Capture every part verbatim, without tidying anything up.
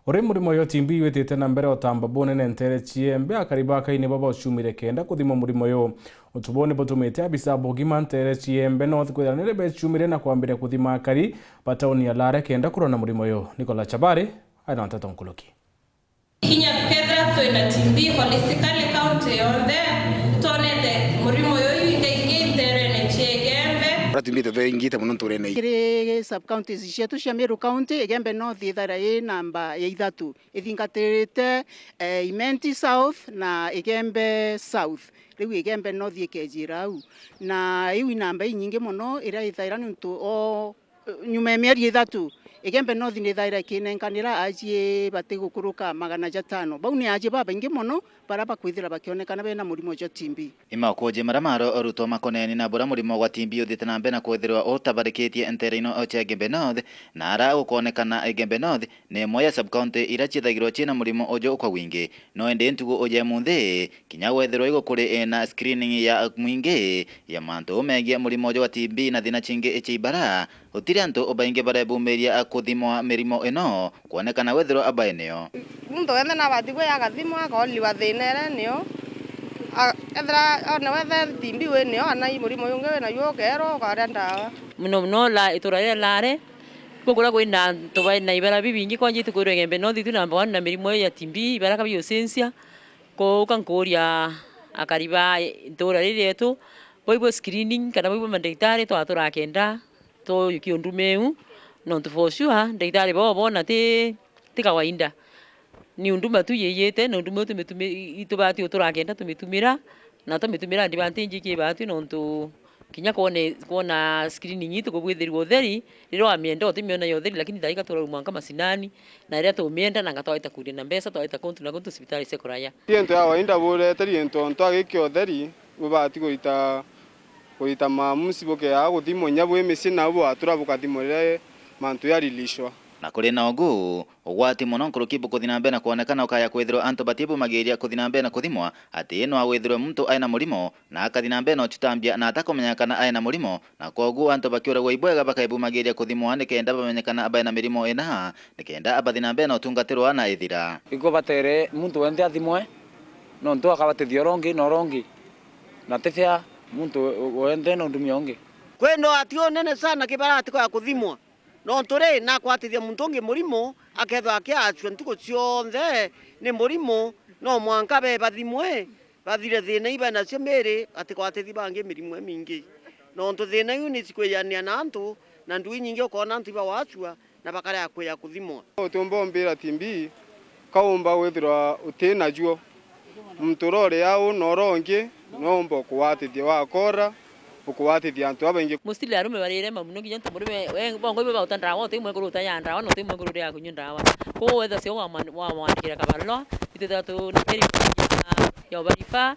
Uri murimo uyu T B witite na mbere utamba bunene ntere cia Igembe, akari ba Kaini baba uciumire kenda kuthimwa murimo uyu. Utu buu ni butumite abisa bugima ntere cia Igembe North kwithira nire beciumire na kwambiria kuthima akari ba tauni ya Lare kenda kurona murimo uyu. Nicola Chabari aina nteto nkuruki. Kinya tukethira twina T B holistically county yonthe, twonete murimo uyu ingaingi nterene cia Igembe. Uria T B itethia ingite mono nturene. Kiri sub counties cietu cia Meru County, Igembe North ithaira i namba ya ithatu, ithingatirite, eh, Imenti South na Igembe South. Riu Igembe North ikejira au. Na iu i namba inyingi mono iria ithaira niuntu o nyuma ya mieri ithatu, Igembe North ni ithaira ikinenkanira ajie bati gukuruka magana jatano. Bau ni ajie babaingi mono baria bakwithira bakionekana bena murimo jwa T B. I makuji maria maro arutwo makoneni na buria murimo gwa T B uthite na mbere na kwithirwa utabarikitie ntere ino cia Igembe North, na ara gukonekana Igembe North ni imwe ya sub-county iria ciithagirwa ciina murimo uju kwa wingi. No indi ntugu uju ya munthi, kinya wethirwa igukuri ina screening ya mwingi ya mantu megie murimo uju wa T B na thina cingi cia ibara, gutiri antu baingi barebumiria kuthimwa mirimo ino kwonekana wethirwa bainio. Muntu wenthe nabati gwi agathimwa, akoorwa thina iria nio. A-, ethira one wethe T B winio, kana i murimo jungi winaguo, ukeerwa ukaria ndawa. Muno muno la, itura riria Lare, kuo kuria kwina antu baina ibara bibingi, kwanja itukwirwa Igembe North itu namba one na mirimo ii ya T B, ibara kabi ucincia. Kuuka nkuuria akari ba itura riri rietu, baibwe screening kana baibwe mandagitari twa turakenda tujukie unduma iu, nontu for sure ndagitari bao boona ti, ti kawaida. Ni unduma tu yiyite, na unduma iu tumitumi-, itubati uturakenda tumitumira, na tumitumira ndibanti inji ki batu nontu kinya kwone, kwona screening itu kubwithirwa utheri, riria wamienda utimiona ya utheri, lakini thaika turaumwa nka macinani, na riria tumienda nanga twaita kuria na mbeca, twaita kuntu na kuntu cibitari cia kuraya. Ti into ya kawaida burete rintu ontu agikia utheri, bubati kurita, kurita maamusi bukeaga kuthimwa inya bwi micii, nau bwatura bukathimwa riria mantu jarilishwa. Na kuri na ugu, ugwati mono nkuruki bukuthi na mbere na kwonekana ukaya kwithirwa antu batibumagiria kuthi na mbere na kuthimwa, ati no withirwe muntu aina murimo, na akathi na mbere na ucutambia na atakumenyeka kana aina murimo, na kwoguo antu bakiuragwa ibwega bakaebumagiria kuthimwa nikenda bamenyekana baina mirimo ina, nikenda bathi na mbere na utungatirwa na ithira. Ikubatere muntu wenthe athimwe, nontu akabatithia uria ungi na uria ungi, na ti fair muntu wenthe na undumia ungi. Kwina ugwati unene sana ki baria batikoya kuthimwa. Nontu ri, nakwatithia muntu ungi murimo, akethirwa akiacua ntuku cionthe ni murimo, no mwanka be bathimwe, bathire thina iu benacio miri, batikwatithie bangi mirimo imingi. Nontu thina iu ni cikwijania na antu, na ndui nyingi ukoona antu ibagwacua na bakarega kwija kuthimwa. Utiumba umbira T B, kaumba withirwa uti najuo. Muntu uria uri au na uria ungi, no umba ukuwatithia, wakora, ukuwatithia antu babaingi. Mostly arume barirema mono, kinya antu murume, we, bongo ibo bauta ndawa, uti mwekuru utaya ndawa, na uti mwekuru uria akunywa ndawa. Kwou wetha cio wamwan-, wamwandikira kabarua, itwitha tu na keri ya, ya ubarifa,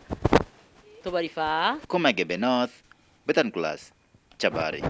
tubarifa. Kuma Igembe North, Betan Class, Chabari.